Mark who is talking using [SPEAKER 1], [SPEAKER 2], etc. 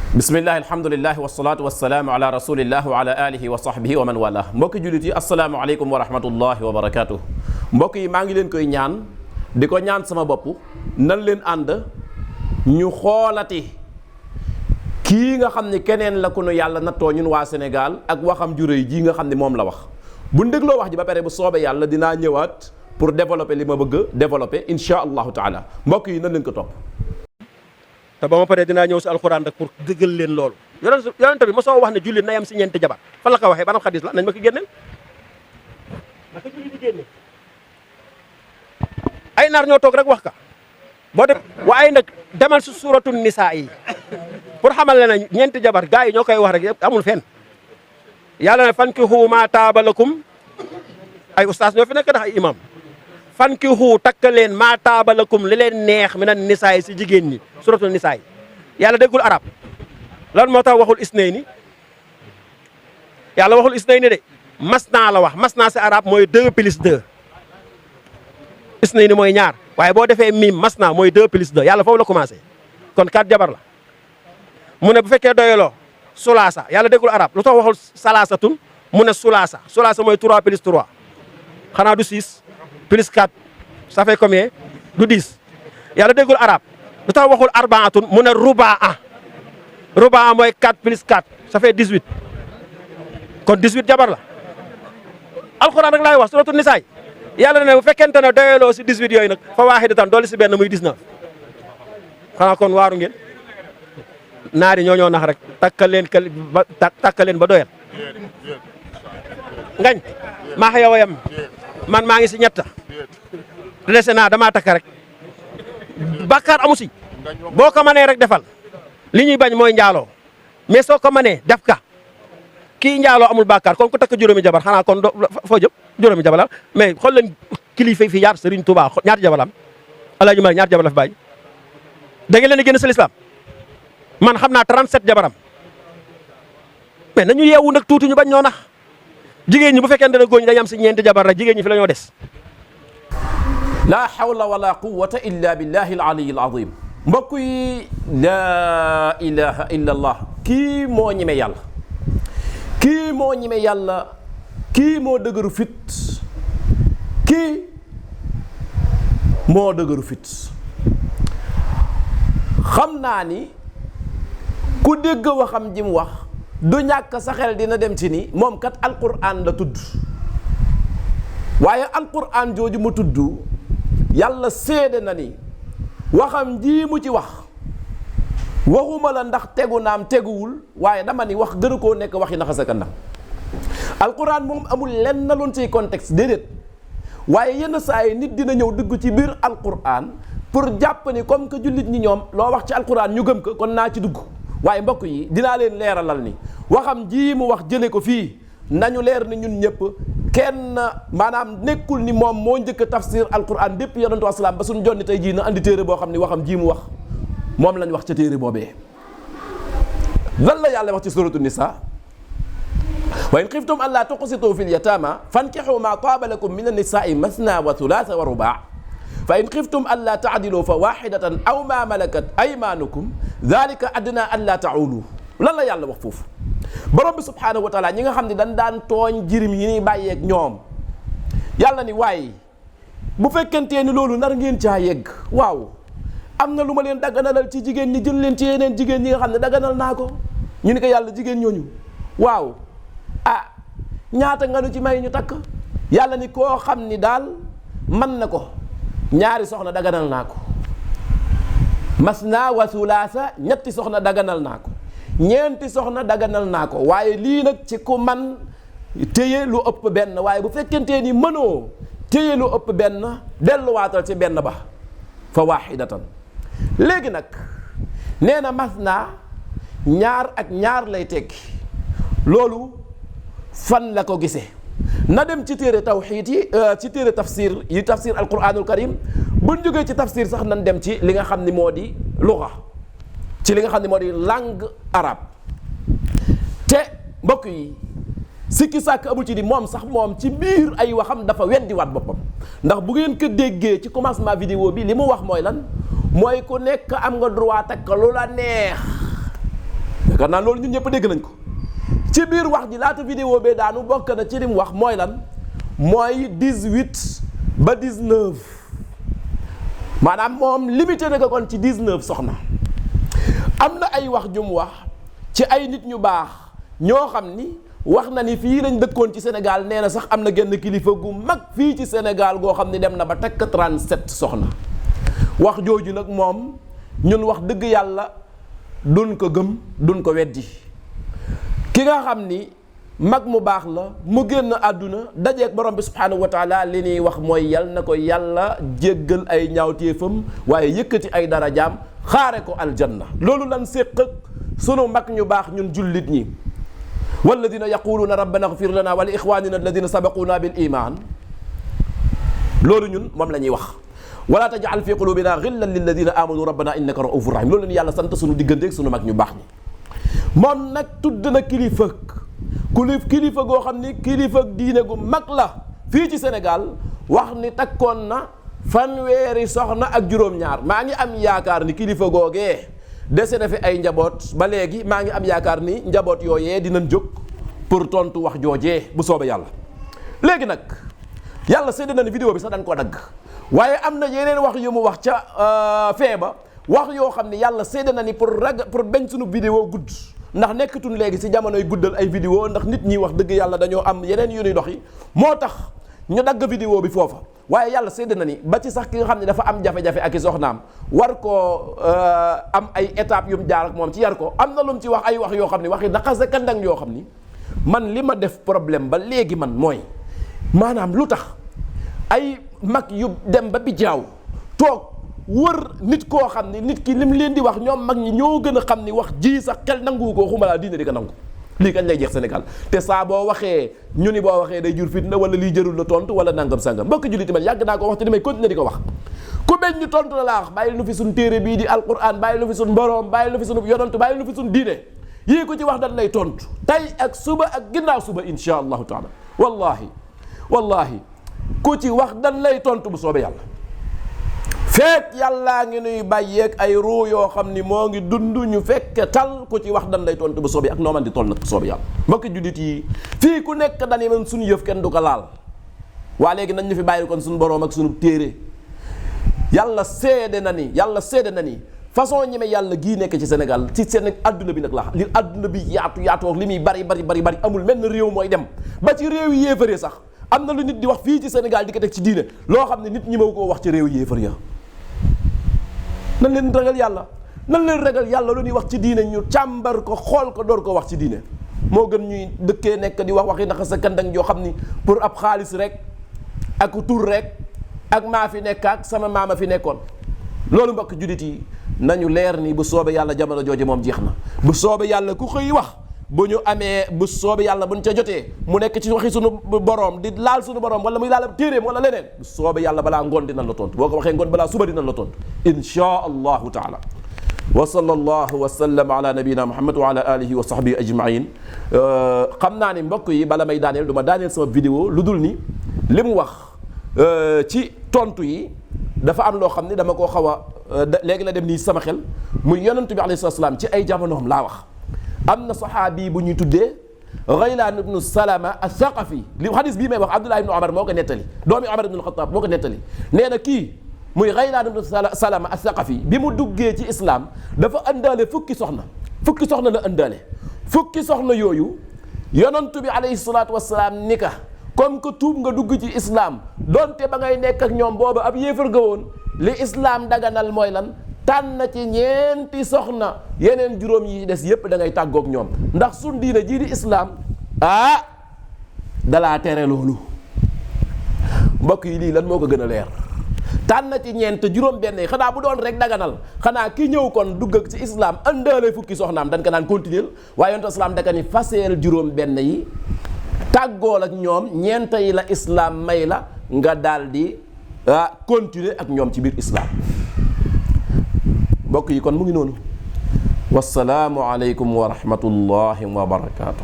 [SPEAKER 1] bismillahi alhamdulilahi wasalaatu wasalaamu ala rasulillah wa ala alihi wa sahbihi wa man wala mbokki jullit yi asalaamaaleykum wa rahmatullahi wa barakatuh. Mbokk yi maa ngi leen koy ñaan di ko ñaan sama bopp nan leen ànd ñu xoolati kii nga xam ni keneen la ku nu yàlla nattoo ñun waa Sénégal ak waxam ju rëy ji nga xam ni moom la wax. bu dégloo wax ji ba pare bu soobee yàlla dinaa ñëwaat pour développer li ma bëgg a développer insha allahu taala. mbokk yi nan leen ko topp.
[SPEAKER 2] te ba ma paree dinaa ñëw si alxuraan rek pour dëggal leen loolu yonent bi mosoo wax ne jullit na yam si ñeenti jabar fan la ko waxee banam xadis la nañ ma ko génneel naka jullit di génne ay naar ñoo toog rek wax ka boo dem waaye nag demal si suuratu nisaa yi pour xamal ne ñeenti jabar gars yi ñoo koy wax rek yëpp amul fenn yàlla ne fankihu maa taaba lakum ay ustaas ñoo fi nekk ndax ay imam fankihu takk leen maa taaba lakum li leen neex mi na nisaa yi si jigéen ñi suratul nisaa yi yàlla déggul arab lan moo tax waxul isnayni yàlla waxul isnayni de masna la wax masna si arab mooy 2 plus 2 isnayni mooy ñaar waaye boo defee mim masna mooy 2 plus 2 yàlla foofu la commencé kon 4 jabar la mu ne bu fekkee doyaloo sulaasa yàlla déggul arab lu tax waxul salaasatun mu ne sulaasa mooy 3 plus 3 xanaa du 6 plus 4 ça fait combien du 10 yàlla déggul arab lu tax waxul arbaatun mu ne rubaa mooy 4 plus 4 ça fait 18 kon 18 jabar la alxuraan rek laay wax suratul nisaa yàlla ne bu fekkente ne doyaloo si 18 yooyu nag fa waahidatan doole si benn muy 19 xanaa kon waaru ngeen naari ñoo nax rek takkal leen ba doyal ngañ maax yow a yem man maa ngi si ñetta dese naa damaa takk rek bàkkaar amu si boo ko mënee rek defal li ñuy bañ mooy njaaloo mais soo ko mënee def ka kii njaaloo amul bàkkaar kon ku takk juróomi jabar xanaa kon foo jëm juróomi jabar la mais xool leen kilifa fi yaar Serigne Touba ñaata jabar la am Alaaji Maalik ñaata jabar la fi bàyyi da ngeen leen di génn si lislaam man xam naa 37 jabaram mais nañu yeewu nag tuuti ñu bañ ñoo nax jigéen ñi bu fekkee ne góor ñi dañu am si ñeenti jabar rek jigéen ñi fi la ñoo des.
[SPEAKER 1] laa hawla wala quwwata illa billahi al aliyi al azim. mbokk yi laa ilaha illa allah kii moo ñeme yàlla kii moo ñeme yàlla kii moo dëgëru fit kii moo dëgëru fit xam naa ni ku dégg waxam ji mu wax du ñàkk sa xel dina dem ci ni moom kat alquran la tudd waaye alquran jooju mu tudd yàlla séede na ni waxam ji mu ci wax waxuma la ndax tegu naam teguwul waaye dama ni wax gën a koo nekk waxi naxa sa kanam alquran moom amul lenn na loon ciy contexte déedéet waaye yenn saa yi nit dina ñëw dugg ci biir alquran pour jàpp ni comme que jullit ñi ñoom loo wax ci alquran ñu gëm ko kon naa ci dugg waaye mbokk yi dinaa leen leeralal ni waxam ji mu wax jële ko fii nañu leer ni ñun ñëpp kenn maanaam nekkul ni moom moo njëkk a tafsir alquran dépp yonentu asalaam ba suñu jonni tey jii na andi téere boo xam ni waxam ji mu wax moom lañ wax ca téere boobee lan la yàlla wax ci suratu nisa wa in xiftum an laa tuqsitu fi lyatama fankixu ma taaba lakum min annisaai masna wa thulatha wa rubaa fa in xiftum an laa taadilu fa waxidatan aw ma malakat aymanukum dalika adna an laa taulu lan la yàlla wax foofu borom bi subhaanahu wa taala ñi nga xam ne dañ daan tooñ jirim yi ñuy bàyyeeg ñoom yàlla ni waaye bu fekkentee ni loolu nar ngeen caa yegg waaw am na lu ma leen daganalal ci jigéen ñi jël leen ci yeneen jigéen ñi nga xam ne daganal naa ko ñu ni ko yàlla jigéen ñooñu waaw ñaata nga nu ci may ñu takk yàlla ni koo xam ni daal man na ko ñaari soxna daganal naa ko masna wa sulaasa ñetti soxna daganal naa ko ñeenti soxna daganal naa ko waaye lii nag ci ku man téye lu ëpp benn waaye bu fekkentee ni mënoo téye lu ëpp benn delluwaatal ci benn ba fa waahidatan léegi nag nee na masna ñaar ak ñaar lay tekki loolu fan la ko gisee na dem ci téere tawxiid yi ci téere tafsir yi tafsir alquranul karim buñ jógee ci tafsir sax nan dem ci li nga xam ni moo di luga ci li nga xam ne moo di langue arabe te mbokk yi sikki sàkk amul ci di moom sax moom ci biir ay waxam dafa weddiwaat boppam ndax bu ngeen ko déggee ci commencement vidéo bi li mu wax mooy lan mooy ku nekk am nga droit takk lu la neex yaakaar naa loolu ñun ñëpp dégg nañ ko. ci biir wax ji laata vidéo bee daanu bokk na ci lim wax mooy lan mooy 18 ba 19 maanaam moom limité na ko kon ci 19 soxna. am na ay wax jum wax ci ay nit ñu baax ñoo xam ni wax na ni fii lañ dëkkoon ci Sénégal nee na sax am na genn kilifa gu mag fii ci Sénégal goo xam ni dem na ba takk 37 soxna. wax jooju nag moom ñun wax dëgg yàlla duñ ko gëm duñ ko weddi. ki nga xam ni mag mu baax la mu génn àdduna dajeeg borom bi subhaanahu wa taala li ñuy wax mooy yal na ko yàlla jéggal ay ñaawteefam waaye yëkkati ay darajaam xaare ko aljanna. loolu lan séq ak sunu mag ñu baax ñun jullit ñi. walladina yaquluuna rabbana ighfir lana wa li ixwanina alladina sabaquna bil iman. loolu ñun moom la ñuy wax. wala tajal fi qulubina ghillan lilladina amanu rabbana innaka raufur rahim. loolu la ñu yàlla sant sunu digganteeg sunu mag ñu baax ñi. moom nag tudd na kilifa goo xam ni kilifa diine gu mag la fii ci Sénégal wax ni takkoon na fanweeri soxna ak juróom-ñaar. maa ngi am yaakaar ni kilifa googee dese na fi ay njaboot ba léegi maa ngi am yaakaar ni njaboot yooyee dinañ jóg pour tontu wax joojee bu soobee yàlla. léegi nag yàlla sédd na ni vidéo bi sax dañ koo dagg waaye am na yeneen wax yu mu wax ca feeba wax yoo xam ni yàlla sédd na ni pour bañ sunu vidéo gudd. ndax nekkatun léegi ci jamonoy guddal ay vidéo ndax nit ñi wax dëgg yàlla dañoo am yeneen yu ñuy dox yi moo tax ñu dagg vidéo bi foofa waaye yàlla sédd na ni ba ci sax ki nga xam ne dafa am jafe-jafe ak i soxnaam war koo am ay étapes yu mu jaar ak moom ci yar ko am na lu mu ci wax ay wax yoo xam ni waxi naqas ak kandang yoo xam ni man li ma def problème ba léegi man mooy maanaam lu tax ay mag yu dem ba bijaaw toog wër nit koo xam ni nit ki lim leen di wax ñoom mag ñi ñoo gën a xam ni wax ji sax xel nangu ko xuma laa diine di ko nangu. lii kañ lay jeex Sénégal te saa boo waxee ñu ni boo waxee day jur fitna wala lii jërul la tontu wala nangam sangam mbokk jullit man yàgg naa ko wax te damay continuer di ko wax. ku beñ ñu tontu la laa wax bàyyil nu fi suñ téere bii di alquran bàyyil nu fi suñ borom bàyyil nu fi suñ yonantu bàyyil nu fi suñ diine yii ku ci wax dañ lay tontu tey ak suba ak ginnaaw suba insha allahu taala wallahi ku ci wax dañ lay tontu bu soobee yàlla. fekk yàllaa ngi nuy bàyyeeg ay ruu yoo xam ni moo ngi dund ñu fekk tal ku ci wax dan lay tontu bu soobee ak noo man di toll nag bu soobee yàlla. mbokki jullit yi fii ku nekk dañuy mën suñu yëf kenn du ko laal waa léegi nañ ñu fi bàyyi kon suñu boroom ak suñu téere yàlla seede na ni façon ñeme yàlla gii nekk ci Sénégal ci seen adduna bi nag la li adduna bi yaatu li muy bari amul menn réew mooy dem ba ci réew yi yéefaree sax am na lu nit di wax fii ci Sénégal di ko teg ci diine loo xam ne nit ñi ma koo wax ci réew yéefar ya nan leen ragal yàlla lu ñuy wax ci diine ñu càmbar ko xool ko door ko wax ci diine moo gën ñuy dëkkee nekk di wax waxi naka sa kandang yoo xam ni pour ab xaalis rek ak tur rek ak maa fi nekk ak sama maama fi nekkoon. loolu mbokk jullit yi nañu leer ni bu soobee yàlla jamono jooju moom jeex na bu soobee yàlla ku xëy wax bu ñu amee bu soobee yàlla buñ ca jotee mu nekk ci waxi sunu borom di laal sunu borom wala muy laal téeréem wala leneen bu soobee yàlla balaa ngoon dinañ la tontu boo ko waxee ngoon balaa suba dinañ la tontu insha allahu taala. wa sallallahu wa sallam ala nabiyina muhammad wa ala alihi wa sahbihi ajmain. xam naa ni mbokk yi bala may daaneel du ma daaneel sama vidéo lu dul ni li mu wax ci tontu yi dafa am loo xam ni dama koo xaw a léegi la dem nii sama xel muy yonent bi alayhi salaam ci ay jamonoom laa wax. am na saxaabi bu ñuy tuddee Ghaylaan ibnu Salama as-Saqafi li xadis bii may wax Abdullah ibnu Omar moo ko nettali doomi Omar ibnu al-Khattab moo ko nettali nee na kii muy Ghaylaan ibnu Salama as-Saqafi bi mu duggee ci islam dafa ëndaale fukki soxna la ëndaale fukki soxna yooyu yonantu bi alayhi salaatu wassalaam ni ka comme que tuub nga dugg ci islam donte ba ngay nekk ak ñoom booba ab yéefar nga woon li islam daganal mooy lan tànn ci ñeenti soxna yeneen juróom yi des yépp da ngay tàggoog ñoom ndax sun diine jii di islaam dalaa tere loolu mbokk yi lii lan moo ko gën a leer tànn ci ñeent juróom benn yi xanaa bu doon rek daganal xanaa ki ñëw kon dugg ak ci islaam ëndaale fukki soxnaam dañ ko naan continuer waaye yonent islaam daka ni faseel juróom benn yi tàggool ak ñoom ñeent yi la islaam may la nga daal di continuer ak ñoom ci biir islaam mbokk yi kon mu ngi noonu wassalaamu aleykum wa rahmatullahi wa barakaatu.